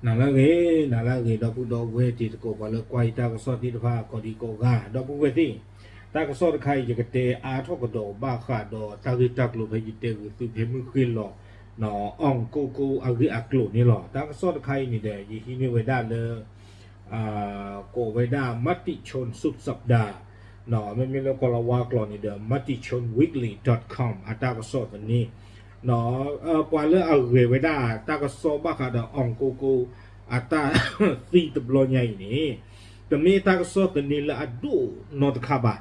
နၤလၢအဂ့ၤ, နၤလၢအဂ့ၤ ဒီပုၢ်ဒီဝဲၢ်တံၤသကိး ပှၤလၢကွၢ်ယတၢ်ကစီၣ်သ့ၣ်တဖၣ် ကိးဒံကိးဂၤ ဒီပုၢ်ဝဲၢ်သ့ၣ်, တၢ်ကစီၣ်တခါအံၤ ယကတဲအါထီၣ်ကဒီးဘၣ်ဃးဒီးတၢ်ဂ့ၢ်တၢ်ကျိၤဖဲယတဲဂုာ်သုဖဲမုၢ်ဃ့ၢ်လီၤ အီၣ်ကိၣ်ကိၣ်အဂ့ၢ်အကျိၤန့ၣ်လီၤ. တၢ်ကစီၣ်တခါအံၤန့ၣ်ဒီး ယဟံးန့ၢ်ဝဲဒၣ်လၢ ကိးဝဲဒၣ် Matichon Sudsapdah, မ့မ့ၢ်လၢကီၢ်လီၤဝါကျိာ်န့ၣ်ဒီး Matichon Weekly dot com အတၢ်ကစီၣ်သန့, ပှၤလၢအဂဲၤဝဲဒၣ် တၢ်ကစီၣ်ဘၣ်ဃးဒီးအီၣ်ကိၣ်ကိၣ် အတၢ်သံတဘျီညါအံၤန့ၣ် တမ့ၢ်တၢ်ကစီၣ်သန့လၢအဒိၣ်နီတခါဘၣ်.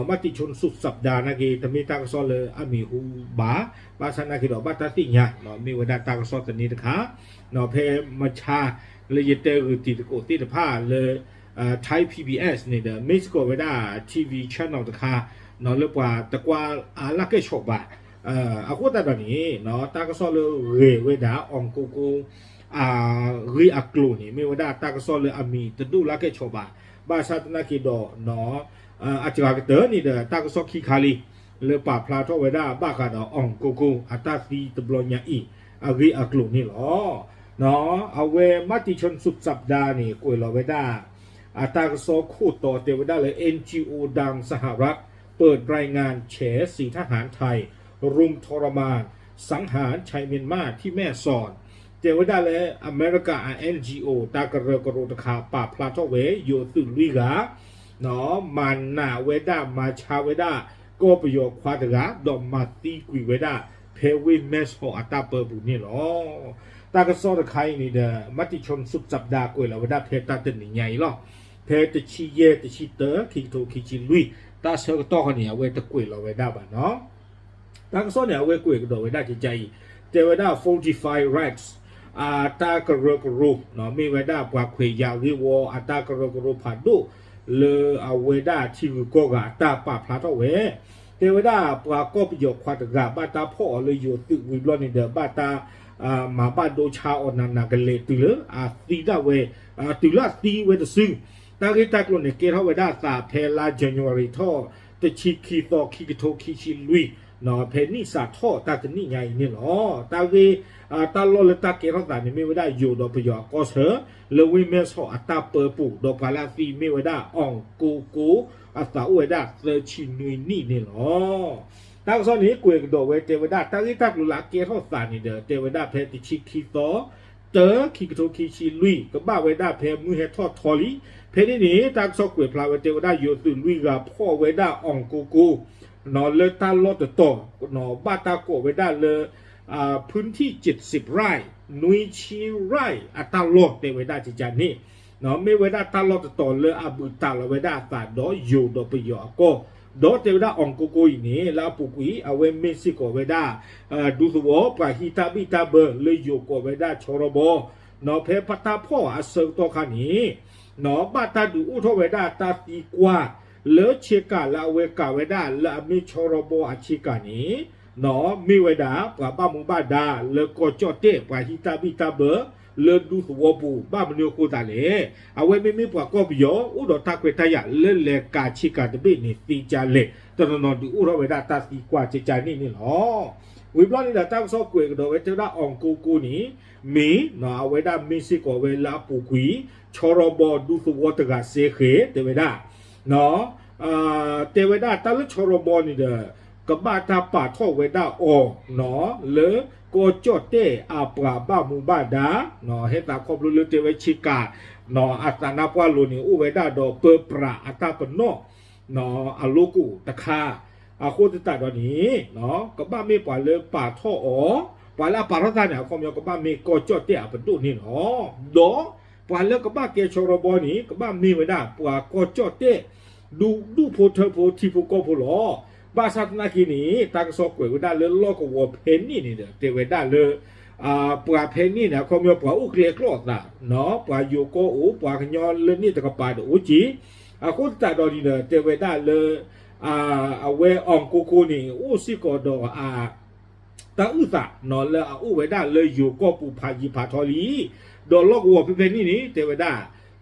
Matichon Sudsapdah နာ်က့ တမ့ၢ်တၢ်ကစီၣ်လၢအမံၤဟူဘၣ်, ဘၣ်ဆၣ်နာ်က့ဒီး ဘၣ်တၢ်သ့ၣ်ညါ မ့ၢ်ဝဲဒၣ်တၢ်ကစီၣ်သန့တခါ, ဖဲမဆါလၢယတဲဂုာ်တံၤသကိးသ့ၣ်တဖၣ်လၢ Thai P B S န့ၣ်ဒီး မ့ၢ်စ့ၢ်ကီးဝဲဒၣ် T V channel တခါ လၢပှၤတကွၢ်အါလၢကဲၣ်ဆိးဘၣ်. အဃိသတးဒီးန့ၣ် တၢ်ကစီၣ်လၢဂဲၤဝဲဒၣ် အီၣ်ကိၣ်ကိၣ် အဂ့ၢ်အကျိၤန့ၣ် မ့ၢ်ဝဲဒၣ်တၢ်ကစီၣ်လၢအမံၤတဒိၣ်လၢကဲၣ်ဆိးဘၣ်, ဘၣ်ဆၣ်သနာ်က့ဒီး အစှၤကတၢၢ်န့ၣ်ဒီး တၢ်ကစီၣ်ခံခါလံ လၢပာ်ဖျါထီၣ်ဝဲဒၣ်ဘၣ်ဃးဒီး အီၣ်ကိၣ်ကိၣ် အတၢ်သံတဘျီညါအံၤ အဂ့ၢ်အကျိၤန့ၣ်လီၤ. အဝဲ Matichon Sudsapdah န့ၣ် ကွဲးလီၤဝဲဒၣ် အတၢ်ကစီၣ်ခိၣ်တီ တဲဝဲဒၣ်လၢ N G O ดังสหรัฐเปิดรายงานแฉ สี่ทหารไทยรุมทรมานสังหารชายเมียนมาที่แม่สอด တဲဝဲဒၣ်လၢ အမဲရကၤအ N G O တၢ်ကရၢကရိတခါ ပာ်ဖျါထီၣ်ဝဲ ယိၤသုးလွံၢ်ဂၤ မၤနးဝဲဒၣ် မၤဆါဝဲဒၣ် ကီၢ်ပယီၤခွါတဂၤ ဒီးမၤသံကွံာ်ဝဲဒၣ် ဖဲဝ့ၢ်မဲၢ်ဆီးအတၢ်ပၢပူၤန့ၣ်လီၤ. တၢ်ကစီၣ်တခါအံၤန့ၣ်ဒီး Matichon Sudsapdah ကွဲးလီၤဝဲဒၣ်ဖဲတၢ်တနံၤညါအံၤလီၤ. ဖဲတဆံယဲၢ် တဆံတၢ ခံကထိခံဆံလွံၢ် တၢ်ဆၢကတီၢ်ဃီန့ၣ် အဝဲတကွဲးလီၤဝဲဒၣ်ဘၣ်နီၤ. တၢ်ကစီၣ်န့ၣ် အဝဲကွဲးကဒီးဝဲဒၣ်ကကါအံၤ တဲဝဲဒၣ် Fortify Rights အတၢ်ကရၢကရိ မ့ၢ်ဝဲဒၣ်ပှၤခွဲးယာ်ဂ့ၢ်ဝီအတၢ်ကရၢကရိဖးဒိၣ် လၢအဝဲဒၣ်ထံဂုၤကီၢ်ဂၤအတၢ်ပာ်ဖျါထီၣ်ဝဲ တဲဝဲဒၣ်ပှၤကီၢ်ပယီၤခွါတဂၤ ဘၣ်တၢ်ဖီၣ်အီၤလၢယိၤသုးဝံၤဘျီန့ၣ်ဒီး ဘၣ်တၢ် မၤဘၣ်ဒိဆါအီၤနးနးကလဲာ်တုၤလၢအသံဒၣ်ဝဲ တုၤလၢအသံဝဲတစု တၢ်ဂ့ၢ်တၢ်ကျိၤန့ၣ် ကဲထီၣ်ဝဲဒၣ်အသးဖဲလါ January ထီၣ် တဆံခံသီ ခံကထိခံဆံလွံၢ် ဖဲနံၣ်စးထီၣ်တၢ်တနံၣ်ညါအံၤန့ၣ်လီၤ. တၢ်ဂ့ၢ် တၢ်လီၢ်လၢတၢ်ကဲထီၣ်သးန့ၣ် မ့ၢ်ဝဲဒၣ်ယိၤဒီးပယီၤအကီၢ်ဆၢ လၢဝ့ၢ်မဲၢ်ဆီးအတၢ်ပၢပူၤ ဒီးပှၤလၢအသံမ့ၢ်ဝဲဒၣ် အီၣ်ကိၣ်ကိၣ် အသးအိၣ်ဝဲဒၣ်သၢဆံနွံနံၣ်န့ၣ်လီၤ. တၢ်ကစီၣ်န့ၣ် ကွဲးကဒီးဝဲတဲဝဲဒၣ် တၢ်ဂ့ၢ်တၢ်ကျိၤလၢအကဲထီၣ်သးန့ၣ်ဒီး တဲဝဲဒၣ်ဖဲတဆံခံသီ တၢ ခံကထိခံဆံလွံၢ် ကဘၣ်ဝဲဒၣ်ဖဲမုၢ်ဟဲထီၣ်ထီလံ. ဖဲန့ၣ်န့ၣ် တၢ်ကစီၣ်ကွဲးဖျါဝဲတဲဝဲဒၣ် ယိၤသုးလွံၢ်ဂၤဖီၣ်ဝဲဒၣ်အီၣ်ကိၣ်ကိၣ် လၢတၢ်လီၢ်တတီၤ ဘၣ်တၢ်ကိးဝဲဒၣ်လၢ พื้นที่ เจ็ดสิบไร่ နွံဆံ ไร่ အတၢ်လီၢ်တဲဝဲဒၣ်ကကါန့ၣ် မ့ၢ်ဝဲဒၣ်တၢ်လီၢ်တတီၤလၢအဘူးတံၢ်လီၤဝဲဒၣ်အသးဒီးယိၤဒီးပယီၤအကီၢ်, ဒီးတဲဝဲဒၣ်အီၣ်ကိၣ်ကိၣ်အံၤန့ၣ် လၢအပူၤကွံာ် အဝဲမ့ၢ်စ့ၢ်ကီးဝဲဒၣ် ဒူသဝီပှၤဟံးတၢ်ဘံၣ်တၢ်ဘၢလၢယိၤကိးဝဲဒၣ်ဆီရီဘီ, ဖဲပတၢ်ဖီၣ်အဆၢကတီၢ်ခါန့ၣ် ဘၣ်တၢ်ဒုးအိၣ်ထီၣ်ဝဲဒၣ်တၢ်သံကွၢ် လၢဆ့ကၤလၢအဝဲကၤဝဲဒၣ်လၢအမ့ၢ်ဆီရီဘီအဆ့ကၤန့ၣ် မ့ၢ်ဝဲဒၣ် ပှၤဘၣ်မူဘၣ်ဒါလၢကီၢ်ကၠီၣ်တဲၣ် ပှၤဟံးတၢ်ဘံၣ်တၢ်ဘၢ လၢဒူသဝီပူၤ ဘၣ်မနုၤအဃိသတးလဲၣ်. အဝဲမ့မ့ၢ်ပှၤကီၢ်ပယီၤ အိၣ်ဒီးတၢ်ခွဲးတၢ်ယာ်လၢလဲၤကၤဆ့ကၤတဘ့ၣ်န့ၣ်သ့ကါလဲၣ်. တနီၤနီၤဒုးအိၣ်ထီၣ်ဝဲဒၣ်တၢ်သံကွၢ်ကကါန့ၣ်န့ၣ်လီၤ. ဝံၤဘျီန့ၣ်ဒီး တၢ်ကစီၣ်ကွဲးကဒီးဝဲတဲဝဲဒၣ်အီၣ်ကိၣ်ကိၣ်န့ၣ် မ့ၢ် အဝဲဒၣ်မ့ၢ်စ့ၢ်ကီးဝဲလၢအပူၤကွံာ် ဆီရီဘီဒူသဝီတဂၤစ့ၢ်ကီး တဲဝဲဒၣ် တဲဝဲဒၣ်တၢ်လၢဆီရီဘီန့ၣ်ဒီး ကဘၣ်တၢ်ပာ်ထီၣ်ဝဲဒၣ်အီၤ လၢကီၢ်ကၠီၣ်တဲၣ်အပှၤဘၣ်မူဘၣ်ဒါ ဟဲသးခီဖျိလၢတဲဝဲဆ့ကၤ အသးနါပှၢ်လိၤန့ၣ် အိၣ်ဝဲဒၣ်ဒီးပၢပြးအတၢ်ပနီၣ် အလိကိၣ်တခါ အဃိသတးဒီးန့ၣ် ကဘၣ်မ့ၢ်ပှၤလၢပာ်ထီၣ်အီၤ ပှၤလၢအပာ်ထီၣ်တၢ်န့ၣ် အခီပညီကဘၣ်မ့ၢ်ကီၢ်ကၠီၣ်တဲၣ်အပဒိၣ်န့ၣ်လီၤ. ဒီးပှၤလၢကဘၣ်ကဲဆီရီဘီန့ၣ် ကဘၣ်မ့ၢ်ဝဲဒၣ်ပှၤကီၢ်ကၠီၣ်တဲၣ် ဒူၣ်ဒူၣ်ဖိထၢဖိထံဖိကီၢ်ဖိလီၤ. ဘၣ်ဆၣ်သနာ်က့န့ၣ် တၢ်ကစီၣ်ကွဲးဝဲဒၣ်လၢလီၢ်ကဝီၤဖဲန့ၣ်န့ၣ်ဒီး တဲဝဲဒၣ်လၢ ပှၤဖဲန့ၣ်န့ၣ် အခီပညီပှၤအိၣ်ကျဲကျီၢ်အသး ပှၤယိၤကီၢ်အိၣ် ပှၤကညီလၢန့ၣ်တကပၤဒီးအိၣ်က့ၤ အဃိသတးဒီးန့ၣ်ဒီး တဲဝဲဒၣ်လၢ အဝဲအီၣ်ကိၣ်ကိၣ်န့ၣ် အိၣ်စ့ၢ်ကီးဒီးအ တၢ်အုၣ်သး လၢအအိၣ်ဝဲဒၣ်လၢယိၤကီၢ်ပူၤဖးယံၤဖးထီလံ. ဒီးလီၢ်ကဝီၤဖဲဖဲန့ၣ်န့ၣ် တဲဝဲဒၣ်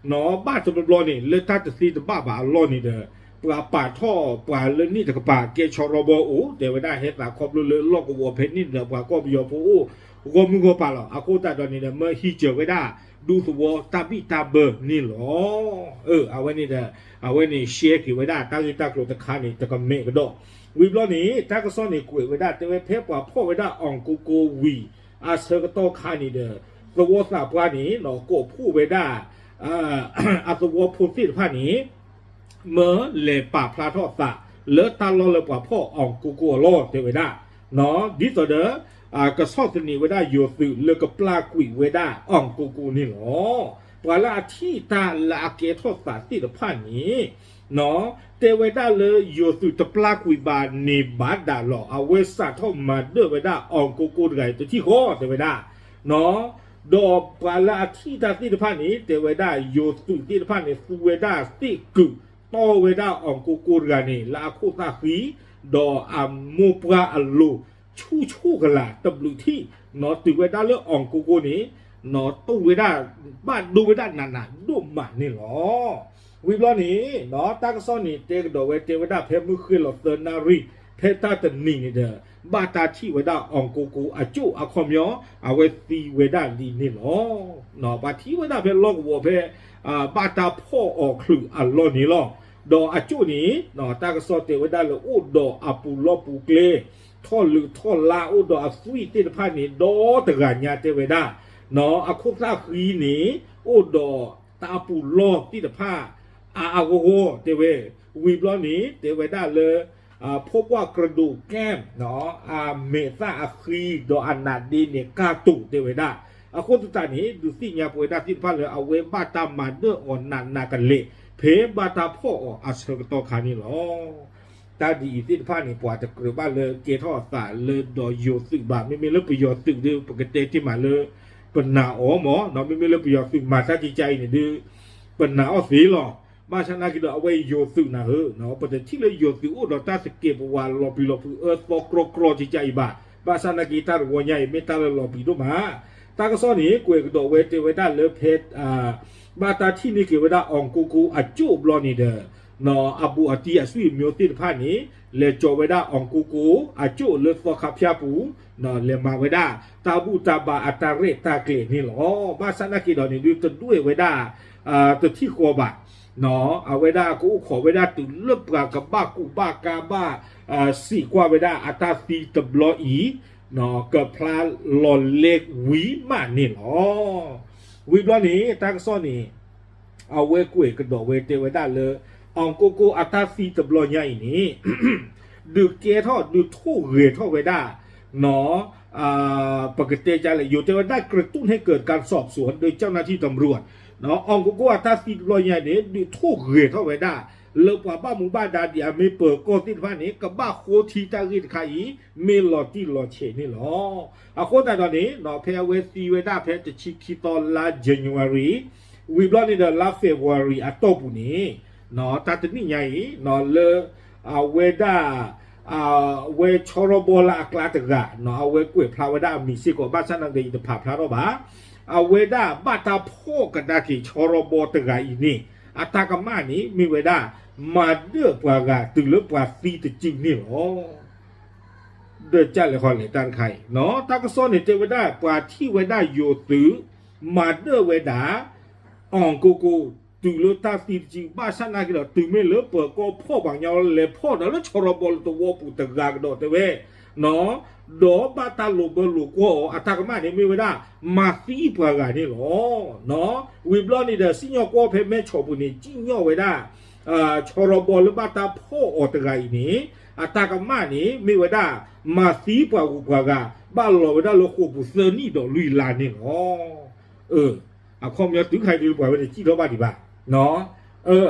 ဘၣ်တဘျီဘျီန့ၣ် လၢတၢ်တသ့တဘၣ်ဘၣ်အလီၢ်န့ၣ်ဒီး ပှၤပာ်ထီၣ်ပှၤလၢန့ၣ်တကပၤကဲဆီရီဘီအိၣ် တဲဝဲဒၣ်ဟဲသးခီဖျိလၢလီၢ်ကဝီၤဖဲန့ၣ်ဒီး ပှၤကီၢ်ပယီၤဖိအိၣ် ဂီၢ်မုၢ်ဂီၢ်ပၤလီၤ. အဃိသတးဒီးန့ၣ်ဒီး မၢဟံးစၢၤဝဲဒၣ် ဒူသဝီတၢ်ဘံၣ်တၢ်ဘၢန့ၣ်လီၤ. အဝဲန့ၣ်ဒီး အဝဲန့ၣ် share က့ၤဝဲဒၣ်တၢ်ဂ့ၢ်တၢ်ကျိၤတခါန့ၣ် တကမဲာ်ကဒီး. ဝံၤဘျီန့ၣ် တၢ်ကစီၣ်န့ၣ်ကွဲးဝဲဒၣ် တဲဝဲဖဲပှၤဖီၣ်ဝဲဒၣ်အီၣ်ကိကိဝံၤ အဆၢကတီၢ်ခါန့ၣ်ဒီး သဝီသးပှၢ်န့ၣ် ကိးဖှိၣ်ဝဲဒၣ် အသဝီဖိသ့ၣ်တဖၣ်န့ၣ် မၢလဲၤပာ်ဖျါထီၣ်သး လၢတၢ်လီၢ်လၢပှၤဖီၣ်အီၣ်ကိကိအလီၢ် တဲဝဲဒၣ်, ဒ်သိးဒီး ကဆီၣ်သနံးဝဲဒၣ်ယိၤသုးလၢကပျၢ်ကွံာ်ဝဲဒၣ်အီၣ်ကိကိန့ၣ်လီၤ. ပှၤလၢအထံၣ်တၢ်လၢအကဲထီၣ်သးသ့ၣ်တဖၣ်န့ၣ် တဲဝဲဒၣ်လၢယိၤသုးတပျၢ်ကွံာ်ဘၣ်န့ၣ်ဘၣ်ဒၣ်လီၤ. အဝဲစးထီၣ်မၤဒၢၣ်ဝဲဒၣ်အီၣ်ကိကိတဂၤအံၤတထံၣ်ဃီ တဲဝဲဒၣ် ဒီးပှၤလၢအထံၣ်တၢ်သ့ၣ်တဖၣ်န့ၣ် တဲဝဲဒၣ်ယိၤသုးသ့ၣ်တဖၣ်န့ၣ် သူဝဲဒၣ်သ့ၣ်ကုာ် တီၢ်ဝဲဒၣ်အီၣ်ကိကိတဂၤန့ၣ် လၢအခိၣ်သၣ်ဃံ ဒီးအမိၢ်ပှၢ်အလိၤ ဆူၣ်ဆူၣ်ကလာ်တဘျုးထံၣ်, တုၤဝဲဒၣ်လၢအီၣ်ကိကိန့ၣ် တိၢ်ဝဲဒၣ် ဘၣ်ဒိဝဲဒၣ်နးနးဒိၣ်မးန့ၣ်လီၤ. ဝံၤဘျီန့ၣ် တၢ်ကစီၣ်န့ၣ် တဲကဒီးဝဲ တဲဝဲဒၣ်ဖဲမုၢ်ဃ့ၢ်လီၤသၢနၣ်ရံၣ် ဖဲတၢ်တနံၤန့ၣ်ဒီး ဘၣ်တၢ်ထံၣ်ဝဲဒၣ်အီၣ်ကိကိအကၠိၣ်အခီပညီ အဝဲသံဝဲဒၣ်လံန့ၣ်လီၤ. ပှၤထံၣ်ဝဲဒၣ်ဖဲလီၢ်ကဝီၤဖဲ ဘၣ်တၢ်ဖီၣ်အီၤချုးအလီၢ်န့ၣ်လီၤ. ဒီးအကၠိၣ်န့ၣ် တၢ်ကစီၣ်တဲဝဲဒၣ်လၢအိၣ်ဒီးအပူၤလီၢ်ပူၤကျဲ ထီၣ်လုးထီၣ်လါ အိၣ်ဒီးအသွံၣ်သ့ၣ်တဖၣ်န့ၣ် ဒီတဂၤညါတဲဝဲဒၣ် အခိၣ်သၣ်ဃံန့ၣ် အိၣ်ဒီးတၢ်ပူၤလီၢ်သ့ၣ်တဖၣ် အါအါဂီၢ်ဂီၢ်တဲဝဲ, ဝံၤဘျီန့ၣ် တဲဝဲဒၣ်လၢ ဖိပှၢ်ကရဒိၣ်ကဲမ် အမဲာ်သၣ်အဃံ ဒီးအနါဒ့န့ၣ် ကၢ်တိာ်တဲဝဲဒၣ်. အဃိသတးန့ၣ် ဒုးသ့ၣ်ညါပဝဲဒၣ်သ့ၣ်တဖၣ်လၢအဝဲဘၣ်တၢ်မၤဒၢၣ်အီၤနးနးကလဲာ် ဖဲဘၣ်တၢ်ဖီၣ်အီၤအဆၢကတီၢ်ခါန့ၣ်လီၤ. တၢ်ဒ်အံၤသ့ၣ်တဖၣ်န့ၣ် ပှၤတကြၢးဘၣ်လၢကဲထီၣ်အသးလၢဒီးယိၤသုးဘၣ်. မ့မ့ၢ်လၢပယီၤသုးဒီး ပကတဲတ့ၢ်မးလၢ ပနာ်အီၤမး, မ့မ့ၢ်လၢပယီၤသုးမၤတၢ်ကကါအံၤန့ၣ်ဒီး ပနာ်အီၤသ့လီၤ. ဘၣ်ဆၣ်နာ်က့ဒီး အဝဲယိၤသုးနၤဧၢ, ပတထံၣ်လၢယိၤသုးအိၣ်ဒီးတၢ်သကဲးပဝး လီၤပျံၤလီၤဖုးအၢသီကြီကြီကကါအံၤဘၣ်. ဘၣ်ဆၣ်နာ်က့ တၢ်တဝီညါအံၤ မ့ၢ်တၢ်လၢလီၤပျံၤဒိၣ်မး. တၢ်ကစီၣ်န့ၣ် ကွဲးကဒီးဝဲတဲဝဲဒၣ်လၢဖဲ ဘၣ်တၢ်ထံၣ်န့ၢ်က့ၤဝဲဒၣ်အီၣ်ကိကိအကၠိၣ်ဘျီန့ၣ်ဒီး အဘူးအတံၢ်အဆွေမျိုးသ့ၣ်တဖၣ်န့ၣ် လဲၤကၠီၤဝဲဒၣ်အီၣ်ကိကိအကၠိၣ်လၢသီခါဖၠါပူၤ, လဲၤမၤဝဲဒၣ် တၢ်ဘူၣ်တၢ်ဘါအတၢ်ရဲၣ်တၢ်ကျဲၤန့ၣ်လီၤ. ဘၣ်ဆၣ်နာ်က့ဒီးန့ၣ်ဒုး တဒွဲၣ်ဝဲဒၣ် တထံၣ်ဃီဘၣ်. အဝဲဒၣ်ကအိၣ်ခိးဝဲဒၣ်တုၤလၢပှၤကဘၣ်ကူးဘၣ်ကါဘၣ် စံးကွၢ်ဝဲဒၣ်အတၢ်သံတဘျီအံၤ ကဖျါလီၤလဲဝံၤမးန့ၣ်လီၤ. ဝံၤဘျီန့ၣ် တၢ်ကစီၣ်န့ၣ် အဝဲကွဲးကဒီးဝဲတဲဝဲဒၣ်လၢ အီၣ်ကိကိအတၢ်သံတဘျီညါအံၤန့ၣ် ဒုးကဲထီၣ်ဒုးထိၣ်ဂဲၤထီၣ်ဝဲဒၣ် ပကတဲကလဲၣ် ယိၤတဲဝဲဒၣ် กระตุ้นให้เกิดการสอบสวนโดยเจ้าหน้าที่ตำรวจ အီၣ်ကိကိအတၢ်သံတဘျီညါအံၤန့ၣ် ဒုးထိၣ်ဂဲၤထီၣ်ဝဲဒၣ် လၢပှၤဘၣ်မူဘၣ်ဒါဒ်အမ့ၢ်ပၢၤကီၢ်သ့ၣ်တဖၣ်န့ၣ် ကဘၣ်ဃိထံတၢ်ဂ့ၢ်တခါအံၤ မ့ၢ်လီၤတံၢ်လီၤဆဲးန့ၣ်လီၤ. အဃိသတးဒီးန့ၣ် ဖဲအဝဲသံဝဲဒၣ်ဖဲတဆံခံသီလါ January ဝံၤဘျီန့ၣ်ဒီးလါ February အတီၢ်ပူၤန့ၣ် တၢ်တနံၣ်ညါအံၤ လၢ အဝဲဒၣ် အဝဲဆီရီဘီလၢအကျါတဂၤ အဝဲကွဲးဖျါဝဲဒၣ်အမံၤစ့ၢ်ကီး ဘၣ်ဆၣ်နာ်က့ဒီးယတဖးဖျါထီၣ်ဘၣ်. အဝဲဒၣ်ဘၣ်တၢ်ဖီၣ်ကဒါက့ၤဆီရီဘီတဂၤအံၤန့ၣ် အတၢ်ကမၣ်န့ၣ် မ့ၢ်ဝဲဒၣ် မၤဒၢၣ်ပှၤဂၤတုၤလၢပှၤသံတစုန့ၣ်လီၤ. ဒီးကလဲၤခီလဲၤတၢ်တခါအံၤ တၢ်ကစီၣ်န့ၣ်တဲဝဲဒၣ် ပှၤထံၣ်ဝဲဒၣ်ယိၤသုး မၤဒၢၣ်ဝဲဒၣ် အီၣ်ကိကိ တုၤလၢတၢ်သံတစု ဘၣ်ဆၣ်နာ်က့ဒီး တုၤမ့ၢ်လၢပၢၤကီၢ်ဖီၣ်ပှၤကညီ လဲၤဖီၣ်ဒီးလၢဆီရီဘီလၢသဝီပူၤတဂၤကဒီးတဲဝဲ ဒီးဘၣ်တၢ်လိာ်ဘၢလိာ်ကွီၢ်အီၤ အတၢ်ကမၣ်န့ၣ်မ့ၢ်ဝဲဒၣ် မၤသံပှၤဂၤန့ၣ်လီၤ. ဝံၤဘျီန့ၣ်ဒီး စံၣ်ညီၣ်ကွီၢ်ဖဲမဲၢ်ဆီးပူၤန့ၣ် စံၣ်ညီၣ်ဝဲဒၣ် ဆီရီဘီလၢဘၣ်တၢ်ဖီၣ်အီၤတဂၤအံၤန့ၣ် အတၢ်ကမၣ်န့ၣ် မ့ၢ်ဝဲဒၣ် မၤသံပှၤဂုၤပှၤဂၤ ဘၣ်လီၤဝဲဒၣ်လၢဃိာ်ပူၤသၢနံၣ်ဒီးလွံၢ်လါန့ၣ်လီၤ. အခီပညီတုၤခါအံၤဒုးပှၤဝဲန့ၣ်စံၣ်ထီၣ်ဘၣ်ဒံးဘၣ်.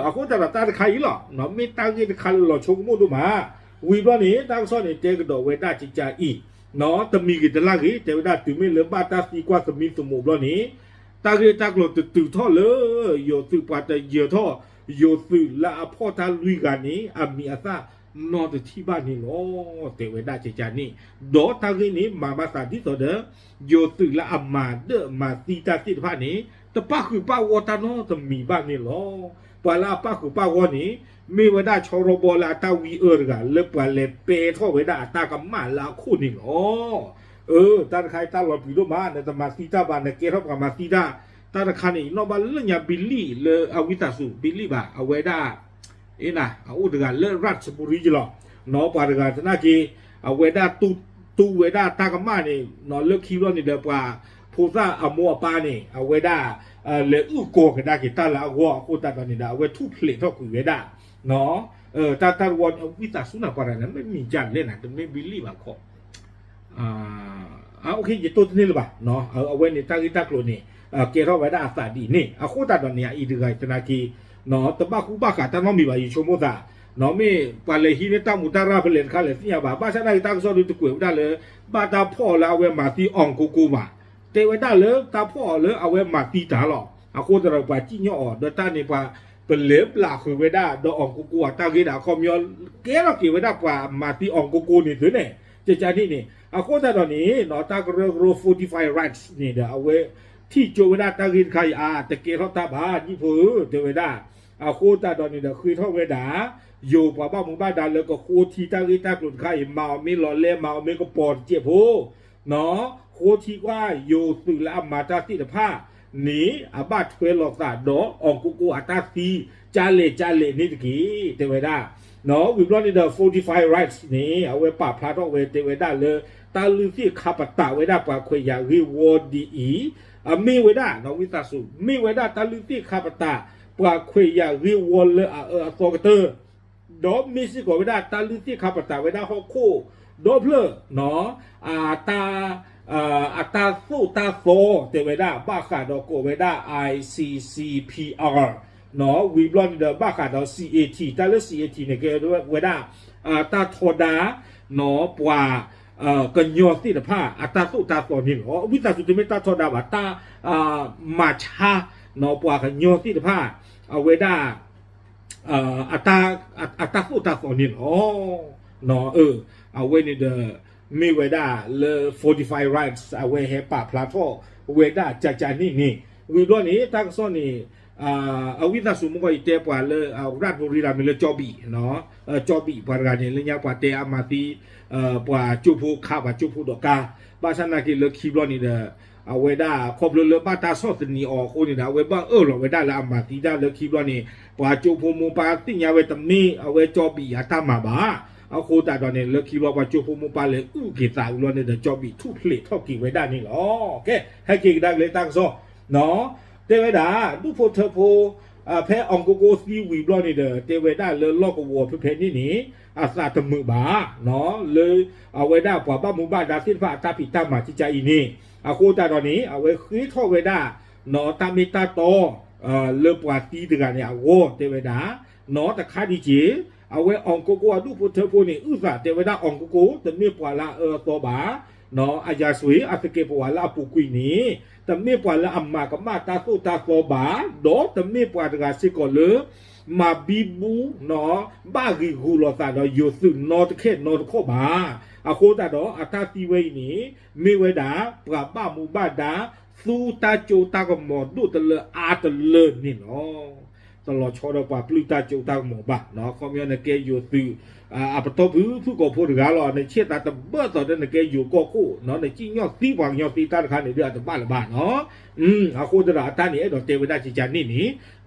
အဃိသတးဒီးတၢ်တခါအံၤလီၤ မ့ၢ်တၢ်ဂ့ၢ်တခါလၢလီၤဆိကမိၣ်ဒိၣ်မး. ဝံၤဘျီန့ၣ် တၢ်ကစီၣ်န့ၣ်တဲကဒီးဝဲဒၣ်ကကါအံၤ တမံၤဂ့ၤတလၢ်ဂ့ၤ တဲဝဲဒၣ်တုၤမ့ၢ်လၢဘၣ်တၢ်သံကွၢ်သမံသမိးဘျီန့ၣ် တၢ်ဂ့ၢ်တၢ်ကျိၤတတုၤထီၣ်လၢ ယိၤသုးပှၤတယၢၤထီၣ် ယိၤသုးလၢအဖီၣ်တၢ်လွံၢ်ဂၤန့ၣ် အမံၤအသၣ်နီတထံၣ်ဘၣ်န့ၣ်လီၤ. တဲဝဲဒၣ်ကကါန့ၣ် ဒီးတၢ်ဂ့ၢ်န့ၣ် မၤဘၣ်သးဒ်သိးဒီး ယိၤသုးလၢအမၤဒၢၣ်မၤသံတၢ်သ့ၣ်တဖၣ်န့ၣ် တပၣ်ဃုာ်ပၣ်ဂီၢ်တၢ်နီတမံၤဘၣ်န့ၣ်လီၤ. ပှၤလၢအပၣ်ဃုာ်ပၣ်ဂီၢ်န့ၣ် မ့ၢ်ဝဲဒၣ်ဆီရီဘီလၢအတၢ်ဝံအၢတဂၤ လၢပှၤလဲၤပဲထီၣ်ဝဲဒၣ်အတၢ်ကမၣ်လၢအခိၣ်န့ၣ်လီၤ. အၢ တၢ်တခါအံၤတၢ်လီၤပျံၤဒိၣ်မး နတမၤသံတၢ်ဘၣ် နကဲထီၣ်ပှၤမၤသံတၢ် တၢ်တခါန့ၣ် ယနီၣ်ဘၣ်လၢညါ ဘံလံၣ် လၢအဝံသးစူၤ ဘံလံၣ်ဘၣ် အဝဲဒၣ် အ့ၣ်နၤ အအိၣ်တဂၤလၢ ရၢၣ်စဘူရံ ယလီၤ နီၢ်ပှၤတဂၤသနာ်က့ အဝဲဒၣ်တူၢ်ဝဲဒၣ်တၢ်ကမၣ်န့ၣ် လၢခံဘျီန့ၣ်ဒီး ပှၤဖိသၣ်အမိၢ်အပၢ်န့ၣ် အဝဲဒၣ် လဲၤအုၣ်ကီၤကဒါက့ၤတၢ်လၢအဂီၢ်အဃိသတးဒီးန့ၣ်ဒီး အဝဲထူၣ်ဖျဲးထီၣ်ကွံာ်ဝဲဒၣ် တၢ်တၢ်တဝီ ဝံသးစူၤနၤပှၤတဂၤန့ၣ် မ့ၢ်မံၤဒ်လဲၣ်နၤ တမ့ၢ်ဘံလံၣ်ဘၣ်ခီ ယတိၢ်တန့ၢ်လၢၤဘၣ် အဝဲန့ၣ်တၢ်ဂ့ၢ်တၢ်ကျိၤန့ၣ် ကဲထီၣ်ဝဲဒၣ်အသးဒ်အံၤန့ၣ် အဃိသတးဒီးန့ၣ် အအံၤတဂၤသနာ်က့ တဘၣ်ဃူဘၣ်ဃးတၢ်နီတမံၤဘၣ် ယဆိကမိၣ်သး မ့ၢ်ပှၤလဲၤဟံးန့ၢ်တၢ်မူးတၢ်ရၢ်ဖဲလဲၣ်တခါလဲၣ်သ့ၣ်ညါဘၣ် ဘၣ်ဆၣ်သနာ်က့တၢ်ကစီၣ်ဒုးတကွဲးဝဲဒၣ်လၢ ဘၣ်တၢ်ဖီၣ်အီၤလၢအဝဲမၤသံ အောင်ကိုကို ဘၣ် တဲဝဲဒၣ်လၢတၢ်ဖီၣ်အီၤလၢအဝဲမၤသံတၢ်လီၤ အဃိသတးဒီးပှၤစံၣ်ညီၣ်အီၤ ဒီးတၢ်န့ၣ်ပှၤ ပလဲၤဘျးဃုာ်ဝဲဒၣ် ဒီး အောင်ကိုကို အတၢ်ဂ့ၢ်ဒီးအခီပညီ ကဲထီၣ်က့ၤဝဲဒၣ်ပှၤမၤသံ အောင်ကိုကို န့ၣ်သုန့ၣ် ကကန့ၣ်န့ၣ် အဃိသတးဒီးန့ၣ် တၢ်ကရၢကရိ Fortify Rights န့ၣ်ဒီး အဝဲထံၣ်ကၠိဝဲဒၣ်တၢ်ဂ့ၢ်တခါအံၤ အါ တကဲထီၣ်တၢ်ဘၣ် ဒ်ဖိဧၢ တဲဝဲဒၣ် အဃိသတးဒီးန့ၣ်ဒီး ဃ့ထီၣ်ဝဲဒၣ် ယိၤပှၤဘၣ်မူဘၣ်ဒါလၢကဃိထံတၢ်ဂ့ၢ်တၢ်ကျိၤတခါအံၤ မၤအီၤမ့ၢ်လီၤလဲ မၤအီၤမ့ၢ်ကပီၤတစဲးဖိ ဃိထံကွၢ်ယိၤသုးလၢအမၤတၢ်သ့ၣ်တဖၣ်န့ၣ် အဘၣ်ထွဲလိာ်သးဒီး အောင်ကိုကို အတၢ်သံ ကလဲာ်ကလဲာ်န့ၣ်တက့ၢ် တဲဝဲဒၣ် ဝံၤဘျီန့ၣ်ဒီး Fortify Rights န့ၣ် အဝဲပာ်ဖျါထီၣ်ဝဲတဲဝဲဒၣ်လၢ တၢ်လုၢ်သ့ၣ်ခါပတာ်ဝဲဒၣ်ပှၤခွဲးယာ်ဂ့ၢ်ဝီဒ်အံၤ အမ့ၢ်ဝဲဒၣ် ဝံသးစူၤ မ့ၢ်ဝဲဒၣ်တၢ်လုၢ်သ့ၣ်ခါပတာ် ပှၤခွဲးယာ်ဂ့ၢ်ဝီလၢအအၢအသီကတၢၢ် ဒီးမ့ၢ်စ့ၢ်ကီးဝဲဒၣ်တၢ်လုၢ်သ့ၣ်ခါပတာ်ဝဲဒၣ်ဟီၣ်ခိၣ်ဒီဖျၢၣ် အတၢ်သိၣ်တၢ်သီတဲဝဲဒၣ် ဘၣ်ဃးဒီးကိးဝဲဒၣ် I C C P R ဝံၤဘျီန့ၣ်ဒီး ဘၣ်ဃးဒီး C A T တၢ်လၢ C A T န့ၣ် ကဲဝဲဒၣ် တၢ်ထီဒါ ပှၤ ကညီသ့ၣ်တဖၣ် အတၢ်သိၣ်တၢ်သီန့ၣ်လီၤ. ဝံသးစူၤတမ့ၢ်တၢ်ထီဒါဘၣ် တၢ် မၤဆါ ပှၤကညီသ့ၣ်တဖၣ် အဝဲဒၣ် အတၢ်သိၣ်တၢ်သီန့ၣ်လီၤ. အဝဲန့ၣ်ဒီး မ့ၢ်ဝဲဒၣ်လၢ Fortify Rights အဝဲဟဲပာ်ဖျါထီၣ်ဝဲဒၣ်ကကန့ၣ်န့ၣ် ဝံၤဘျီန့ၣ် တၢ်ကစီၣ်န့ၣ် အဝံသးစူၤမ့ၢ်ကီး ယတဲပှၤလၢ ရၢၣ်ပူၤရံ တၢ်မ့ၢ်လၢ ကၠီဘံၣ် ကၠီဘံၣ်ပှၤတဂၤန့ၣ် လၢညါပှၤတဲအမၤသံ ပှၤကၠိဖိခးပှၤကၠိဖိဒီးကါ ဘၣ်ဆၣ်သနာ်က့လၢခံဘျီန့ၣ်ဒီး အဝဲဒၣ်ခီဖျိလၢဘၣ်တၢ်ဆီၣ်သနံးအီၤအဃိန့ၣ်ဒီး အဝဲဘၣ်အၢၣ်လီၤဝဲဒၣ်လၢအမၤသံတၢ်လၢခံဘျီန့ၣ် ပှၤကၠိဖိမိၢ်ပၢ်သ့ၣ်ညါဝဲတမ့ၢ်အဝဲကၠီဘံၣ်အတၢ်မၤဘၣ်. အဃိသတးဒီးန့ၣ် လၢခံဘျီပှၤကၠိဖိမိၢ်ပၢ်လဲၤအုၣ်က့ၤသးဝံၤဘျီန့ၣ်ဒီး ကၠီဘံၣ်ထူၣ်ဖျဲးထီၣ်က့ၤဝဲဒၣ်န့ၣ်လီၤ. ကဲ ဟဲက့ၤကဒါက့ၤလၢတၢ်ကစီၣ် တဲဝဲဒၣ် ဒူၣ်ဖိထၢဖိ ဖဲ အောင်ကိုကို သံဝံၤဘျီန့ၣ်ဒီး တဲဝဲဒၣ်လၢလီၢ်ကဝီၤဖဲဖဲန့ၣ်န့ၣ် အသးတမုာ်ဘၣ် လၢအဝဲဒၣ်ပှၤဘၣ်မူဘၣ်ဒါသ့ၣ်တဖၣ်အတၢ်ဖံးတၢ်မၤကကါအံၤန့ၣ် အဃိသတးဒီးန့ၣ် အဝဲဃ့ထီၣ်ဝဲဒၣ် တၢ်မ့ၢ်တၢ်တီ လၢပှၤသံတဂၤန့ၣ်အဂီၢ်တဲဝဲဒၣ် နီၢ်တခါဒံးက့ၤ အဝဲ အောင်ကိုကို အဒူၣ်ဖိထၢဖိန့ၣ် အုၣ်သးတဲဝဲဒၣ် အောင်ကိုကို တမ့ၢ်ပှၤလၢအအၢအသီဘၣ် အရာဇဝင် အသကဲးပဝးလၢအပူၤကွံာ်န့ၣ် တမ့ၢ်ပှၤလၢအမၤကမၣ်တၢ်သိၣ်တၢ်သီဘၣ် ဒီးတမ့ၢ်ပှၤတဂၤစ့ၢ်ကီးလၢ မၤဘံဘူ ဘၣ်ဂံာ်ဂူာ်လိာ်သးဒီးယိၤသုးနီတခဲနီတခီၣ်ဘၣ်. အဃိသတးဒီးအတၢ်သံဝဲအံၤန့ၣ် မ့ၢ်ဝဲဒၣ် ပှၤဘၣ်မူဘၣ်ဒါ သူတၢ်စိတၢ်ကမီၤဒိၣ်တလၢအါတလၢန့ၣ်လီၤ. တလီၤဆီဒီးပှၤပျုၢ်တၢ်စိတၢ်ကမီၤဘၣ် ခီပညီနကဲယိၤသုး အပတီၢ်ဖုၣ်ဖုၣ်ကိာ်ဖိတဂၤလီၤ နဆ့ၣ်သးတဘၢၣ်သီဒီးနကဲယိၤကီၢ်ခိၣ် နစံၣ်ညီၣ်သံပှၤကညီသ့တၢ်တခါန့ၣ်ဒီးအတဘၣ်လၢၤဘၣ်နီၤ. အဃိသတးဒီးအတၢ်န့ၣ်အဲၣ်ဒိးတဲဝဲဒၣ်ကကန့ၣ်န့ၣ်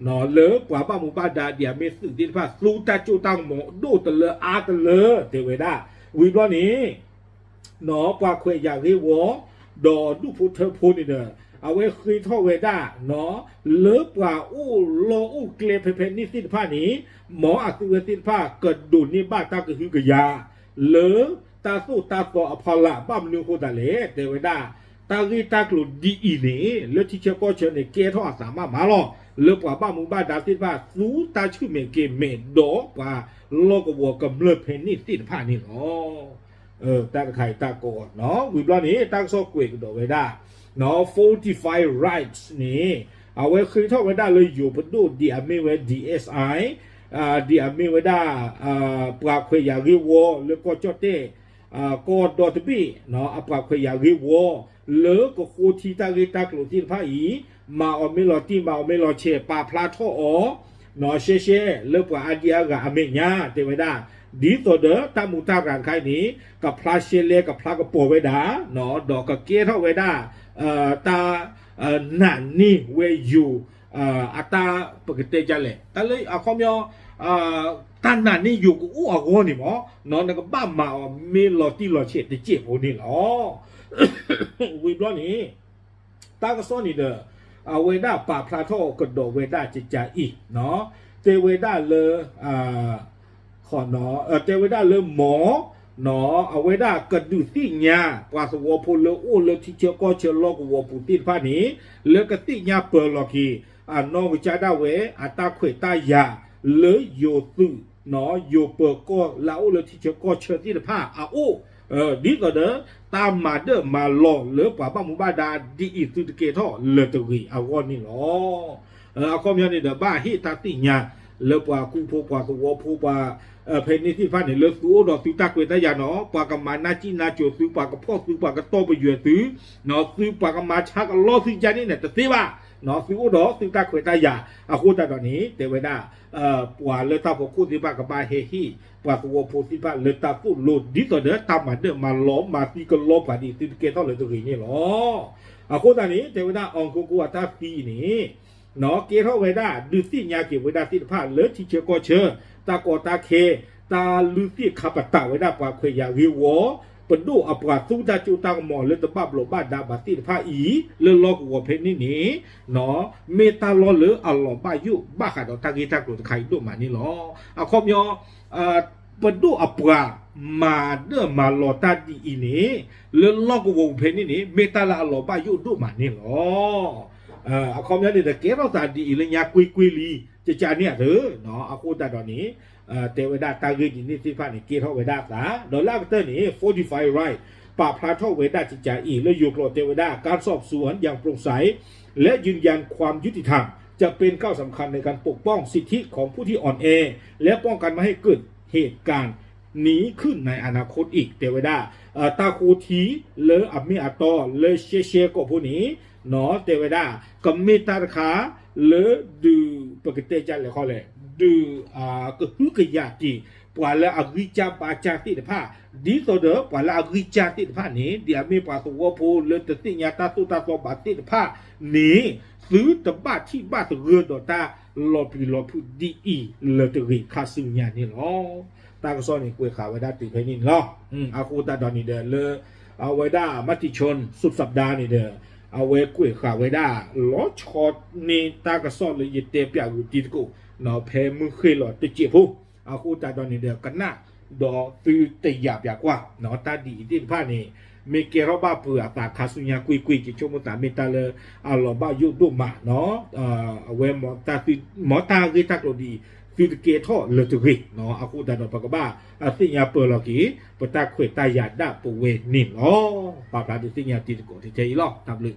လၢပှၤဘၣ်မူဘၣ်ဒါဒ်အမ့ၢ်သုးသ့ၣ်တဖၣ် သူတၢ်စိတၢ်ကမီၤဒိၣ်တလၢအါတလၢ တဲဝဲဒၣ် ဝံၤဘျီန့ၣ် နီၢ်ပှၤခွဲးယာ်ဂ့ၢ်ဝီ ဒီးဒူၣ်ဖိထၢဖိန့ၣ်ဒီး အဝဲဃ့ထီၣ်ဝဲဒၣ် လၢပှၤအိၣ်လီၢ်အိၣ်ကျဲဖဲဖဲန့ၣ်သ့ၣ်တဖၣ်န့ၣ် မ်အသုဝဲသ့ၣ်တဖၣ်ကဒိးန့ၢ်ဘၣ်တၢ်ကဟုကယာ် လၢတၢ်သိၣ်တၢ်သီအဖီလာ် ဘၣ်မနုၤအဃိသတးလဲၣ် တဲဝဲဒၣ် တၢ်ဂ့ၢ်တၢ်ကျိၤဒ်အံၤန့ၣ် လၢထံဆၢကီၢ်ဆၢန့ၣ် ကဲထီၣ်အသးမးမးလီၤ. လၢပှၤဘၣ်မူဘၣ်ဒါသ့ၣ်တဖၣ် သူတၢ်ဆူၣ်မဲာ်ကဲၤမဲာ်ဒီးပှၤလီၢ်ကဝီၤကမျၢၢ်ဖဲန့ၣ်သ့ၣ်တဖၣ်န့ၣ်လီၤ. တၢ်တခါအံၤတၢ်ကီအီၤနီၤ ဝံၤဘျီန့ၣ် တၢ်ကစီၣ်ကွဲးကဒီးဝဲဒၣ် Fortify Rights န့ၣ် အဝဲဃ့ထီၣ်ဝဲဒၣ်လၢယိၤပဒိၣ်ဒ်အမ့ၢ်ဝဲ D S I ဒ်အမ့ၢ်ဝဲဒၣ် ပှၤခွဲးယာ်ဂ့ၢ်ဝီလၢကီၢ်ကၠီၣ်တဲၣ် ကီၢ်ဒီတဘ့ၣ် အပှၤခွဲးယာ်ဂ့ၢ်ဝီ လၢကဃိထံတၢ်ဂ့ၢ်တၢ်ကျိၤသ့ၣ်တဖၣ်အံၤ မၤအီၤမ့ၢ်လီၤတံၢ် မၤအီၤမ့ၢ်လီၤဆဲး ပာ်ဖျါထီၣ်အီၤ ရှဲရှဲလၢပှၤအါဒံအါဂၤအမဲာ်ညါ တဲဝဲဒၣ် ဒ်သိးဒီးတၢ်မူတၢ်ရၤတခါအံၤန့ၣ် ကဖျါရှဲလဲ ကဖျါကပီၤဝဲဒၣ် ဒီးကကဲထီၣ်ဝဲဒၣ် တၢ်နာ်န့ၢ်ဝဲယိၤ အတၢ် ပကတဲဒ်လဲၣ် တၢ်လၢအခီပညီ တၢ်နာ်န့ၢ်ယိၤကအိၣ်အဂီၢ်န့ၣ်မ့ၢ် နကဘၣ်မၤအီၤမ့ၢ်လီၤတံၢ်လီၤဆဲးတစဲးဖိန့ၣ်လီၤ. ဝံၤဘျီန့ၣ် တၢ်ကစီၣ်န့ၣ်ဒီး အဝဲဒၣ်ပာ်ဖျါထီၣ်ကဒီးဝဲဒၣ်ကကးအံၤ တဲဝဲဒၣ်လၢ တဲဝဲဒၣ်လၢမ့ၢ် အဝဲဒၣ်ကဒုးသ့ၣ်ညါ ပှၤသဝီဖိလၢအိၣ်လၢထံဆၢကီၢ်ဆၢလီၢ်ကဝီၤပူၤသ့ၣ်တဖၣ်န့ၣ် လၢကသ့ၣ်ညါပၢၤလီၤက့ၤ အနီၢ်ကစၢ်ဒၣ်ဝဲ အတၢ်ခွဲးတၢ်ယာ် လၢယိၤသုး ယိၤပၢၤကီၢ်လၢအအိၣ်လၢထံဆၢကီၢ်ဆၢသ့ၣ်တဖၣ်အအိၣ် ဒ်သိးဒီး တၢ်မၤဒၢၣ်မၤလီၤလၢပှၤဘၣ်မူဘၣ်ဒါဒ်အံၤ သုတကဲထီၣ်လၢၤတဂ့ၤအဂီၢ်န့ၣ်လီၤ. အခီပညီန့ၣ်ဒီး ဘၣ်ဟ့ၣ်တၢ်သ့ၣ်ညါ လၢပှၤကူဖိပှၤသဝီဖိပှၤ ဖဲန့ၣ်သ့ၣ်တဖၣ်န့ၣ် လၢသုအိၣ်ဒီးသုတၢ်ခွဲးတၢ်ယာ်နီၤ ပှၤကမၤနၢ်ကံၣ်နၢ်ကိၤသု ပှၤကဖီၣ်သု ပှၤကတီပယွဲသု သုပှၤကမၤဆါကလီသုကါန့ၣ်န့ၣ် တသ့ဘၣ်. သုအိၣ်ဒီးသုတၢ်ခွဲးတၢ်ယာ် အဃိသတးဒီးန့ၣ် တဲဝဲဒၣ် ပှၤလၢတၢ်ဖီခိၣ်သ့ၣ်တဖၣ်ကဘၣ်ဟဲဟ့ၣ် ပှၤသဝီဖိသ့ၣ်တဖၣ်လၢတၢ်သိၣ်လိ ဒ်သိးဒီးတၢ်မၤဒၢၣ်မၤလီၤမၤသံကလီပှၤဒ်အံၤ သုတကဲထီၣ်လၢၤတဂ့ၤန့ၣ်လီၤ. အဃိသတးန့ၣ် တဲဝဲဒၣ် အောင်ကိုကို အတၢ်သံအံၤန့ၣ် ကဲထီၣ်ဝဲဒၣ် ဒုးသ့ၣ်ညါက့ၤဝဲဒၣ်သ့ၣ်တဖၣ်လၢထံဆၢကီၢ်ဆၢ တၢ်ကီတၢ်ခဲ တၢ်လုၢ်သ့ၣ်ခါပတာ်ဝဲဒၣ်ပှၤခွဲးယာ်ဂ့ၢ်ဝီ ပဒိၣ်အပှၤသူတၢ်စိတၢ်ကမီၤလၢတဘၣ်ဘျီးဘၣ်ဒါဘၣ်သ့ၣ်တဖၣ်အံၤ လၢလီၢ်ကဝီၤဖဲန့ၣ်န့ၣ် မ့ၢ်တၢ်လီၢ်လၢအလီၤဘၣ်ယိၣ်ဘၣ်ဃးဒီးတၢ်ဂ့ၢ်တၢ်ကျိၤတခါအံၤဒိၣ်မးန့ၣ်လီၤ. အခီပညီ ပဒိၣ်အပှၤမၤဒၢၣ်မၤလီၤတၢ်ဒ်အံၤန့ၣ် လၢလီၢ်ကဝီၤပူၤဖဲန့ၣ်န့ၣ် မ့ၢ်တၢ်လၢအလီၤဘၣ်ယိၣ်ဒိၣ်မးန့ၣ်လီၤ. အခီပညီန့ၣ်ဒီး ကဲထီၣ်သးဒ်အံၤလၢညါကွ့ၢ်ကွ့ၢ်လံ ကကးန့ၣ်အသၢ အဃိသတးဒီးန့ၣ် တဲဝဲဒၣ်တၢ်ဂ့ၢ်ဒ်န့ၣ်သ့ၣ်တဖၣ်န့ၣ် ကဲထီၣ်ဝဲဒၣ်အသး ဒီးလၢအကတၢၢ်န့ၣ် Fortify Rights ပာ်ဖျါထီၣ်ဝဲဒၣ်ကကးအံၤ လၢယိၤကျိာ်တဲဝဲဒၣ် การสอบสวนอย่างโปร่งใส และยืนยันความยุติธรรมจะเป็นก้าวสำคัญในการปกป้องสิทธิของผู้ที่อ่อนแอ และป้องกันไม่ให้เกิดเหตุการณ์นี้ขึ้นในอนาคตอีก တဲဝဲဒၣ် တၢ်ဃိထံလၢအမ့ၢ်အတီလၢရှဲရှဲကိာ်ဖိန့ၣ် တဲဝဲဒၣ် ကမ့ၢ်တၢ်တခါ လၢဒုး ပကတဲဒ်လဲၣ်ခီလဲၣ် ဒုး ကဟုကယာ်က့ၤ ပှၤလၢအဂံၢ်စၢ်ဘါစၢ်သ့ၣ်တဖၣ် ဒ်သိးဒီးပှၤလၢအဂံၢ်စၢ်သ့ၣ်တဖၣ်န့ၣ် ဒ်အမ့ၢ်ပှၤသဝီဖိလၢတသ့ၣ်ညါတၢ်သိၣ်တၢ်သီဘၣ်သ့ၣ်တဖၣ်န့ၣ် သုတဘၣ်ထံၣ်ဘၣ်သဂၢၢ်ဒီးတၢ်လီၤပျံၤလီၤဖုးဒ်အံၤလၢၤတဂ့ၤခါဆူညါန့ၣ်လီၤ. တၢ်ကစီၣ်န့ၣ်ကွဲးဃာ်ဝဲဒၣ်တုၤဖဲန့ၣ်န့ၣ်လီၤ. အဃိသတးဒီးန့ၣ်ဒီးလၢ အဝဲဒၣ် มติชน สุดสัปดาห์ န့ၣ်ဒီး အဝဲကွဲးဃာ်ဝဲဒၣ် လီၤဆီန့ၢ်တၢ်ကစီၣ်လၢယတဲပၠးဂုာ်တံၤသကိး ဖဲမုၢ်ဃ့ၢ်လီၤတစဲးဖိ အဃိသတးဒီးန့ၣ်ဒီး ကနၣ်ဒီးသုတယာ်ပၠးကွၢ် တၢ်ဒ်အံၤသ့ၣ်တဖၣ်န့ၣ် မ့ၢ်ကဲထီၣ်ဘၣ်ပှၤအသးခါဆူညါကွ့ၢ်ကွ့ၢ် ယဆိကမိၣ်သးမ့ၢ်တၢ်လၢအလီၤဘၣ်ယိၣ်ဒိၣ်မး အဝဲ မ်တၢ်ဂ့ၢ်တၢ်ကျိၤဒ်အံၤ သုတကဲထီၣ်လၢၤတဂ့ၤ အဃိသတးဒီးပကဘၣ်သ့ၣ်ညါပၢၤလီၤက့ၤ ပတၢ်ခွဲးတၢ်ယာ်ဒၣ်ပဝဲန့ၣ်လီၤ. ပာ်ဖျါဒုးသ့ၣ်ညါတံၤသကိးထဲအံၤလီၤ. တၢ်ဘျုး